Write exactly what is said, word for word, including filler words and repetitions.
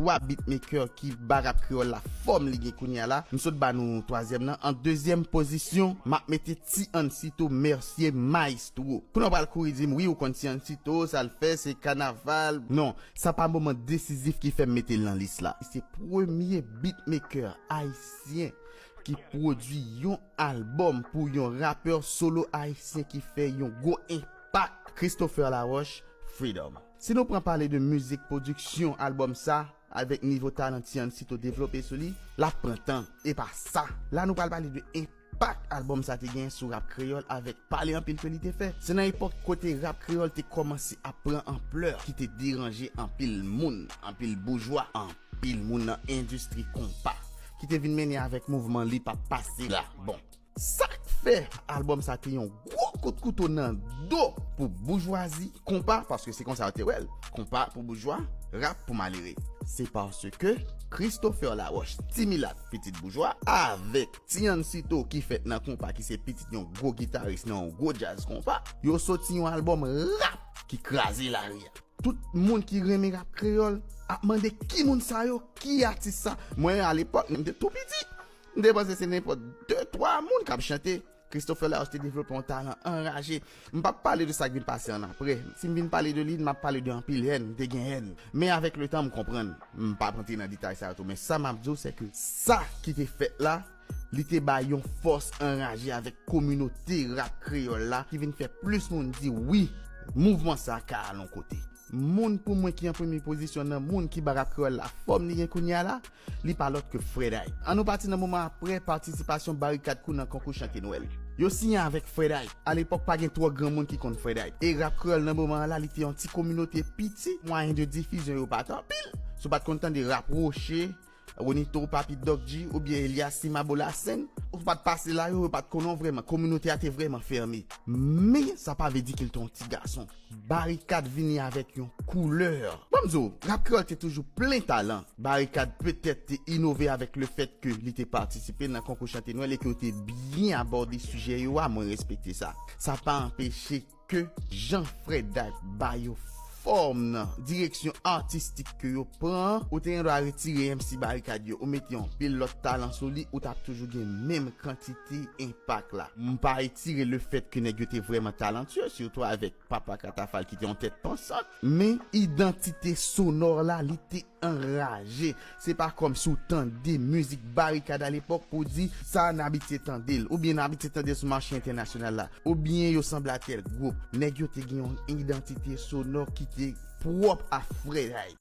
twa beatmaker ki ba rap kreyòl la fòm li gen kounye a la. M sot ba nou twazyèm nan. An dezyèm pozisyon, m ap mete Ti Ansito, Mercier, Maestro. Kounye a w pral kouri di m, wi, ou konn Ti Ansito, sa l fè, se kanaval. Non, sa pa moman desizif ki fè m mete l nan lis la. Se premye beatmaker ayisyen ki pwodui yon albòm pou yon rapè solo ayisyen ki fè yon gwo enpak. Christopher Laroche, Freedom. Si nou pran pale de mizik, pwodiksyon albòm sa, avèk nivo talan Ti Ansito devlope sou li, l ap pran tan. E pa sa, la nou pral pale de enpak albòm sa te gen sou rap kreyòl avèk pale anpil ke li te fè. Se nan epòk kote rap kreyòl te kòmanse ap pran anplè ki te deranje anpil moun, anpil boujwa, anpil moun nan endistri konpa, ki te vin mennen avèk mouvman li p ap pase la. Bon, sa k fè albòm sa te yon gwo kout kouto nan do pou boujwazi, konpa, paske se konsa yo te wè l, konpa pou boujwa, rap pou malere. Se paske Christopher Laroche, Ti Milat, pitit boujwa, avèk Ti Ansito ki fèt nan konpa, ki se pitit yon gwo gitaris nan yon gwo djaz konpa, yo soti yon albòm rap ki kraze lari a. Tout moun ki renmen rap kreyòl ap mande ki moun sa yo, ki atis sa. Mwen, alepòk, m te tou piti. M te panse se nenpòt de, twa moun k ap chante. Christopher Laroche te devlope yon talan anraje. M p ap pale de sa k vin pase annapre. Si m vin pale de li, m ap pale de anpil hèn, m te gen hèn. Men avèk letan, m konprann. M p ap antre nan detay sa yo tou, men sa m ap di w, se ke sa ki te fèt la, li te bay yon fòs anraje avèk kominote rap kreyòl la, ki vin fè plis moun di wi, mouvman sa ka al yon kote. Moun pou mwen ki an premye pozisyon nan moun ki ba rap kreyòl la fòm li gen kounye a la, li pa lòt ke Fred'Hype. An nou pati nan moman apre patisipasyon Barikad Crew nan konkou chante Nwèl. Yo siyen avèk Fred'Hype. Alepòk, pa gen twò granmoun ki konn Fred'Hype. E rap kreyòl nan moman an la, li te yon ti kominote piti, mwayen de difizyon yo pa t anpil. Si w pa t konn tande Rap Roche, Ronito, Papi Doc G, oubyen Elias Simabo Lasenn, ou pa t pase la, yo, yo pa t konnen w vrèman. Kominote a te vrèman fèmen. Men, sa pa vle di ke l te yon ti gason. Barikad vini avèk yon koulè. Ban m di w, rap kreyòl te toujou plen talan. Barikad petèt te inove avèk lefèt ke li te patisipe nan konkou chante Nwèl e ke yo te byen abòde sijè yo a, mwen respekte sa. Sa pa anpeche ke jan Fred'Hype ba yo fòm nan direksyon atistik ke yo pran an, ou te gen dwa retire M C Barikad yo, ou mete yon pil lòt talan sou li, ou t ap toujou gen menm kantite enpak la. M pa retire lefèt ke nèg yo te vrèman talantye, sitou avèk Papa Katafal ki te yon tèt pansant, men idantite sonò la, li te anraje. Se pa kòmsi w tande mizik Barikad alepòk pou w di sa n abitye tande l, oubyen n abitye tande l sou mache entènasyonal la, oubyen yo sanble a tèl gwoup. Nèg yo te gen yon idantite sonò ki te pwòp a Fred'Hype.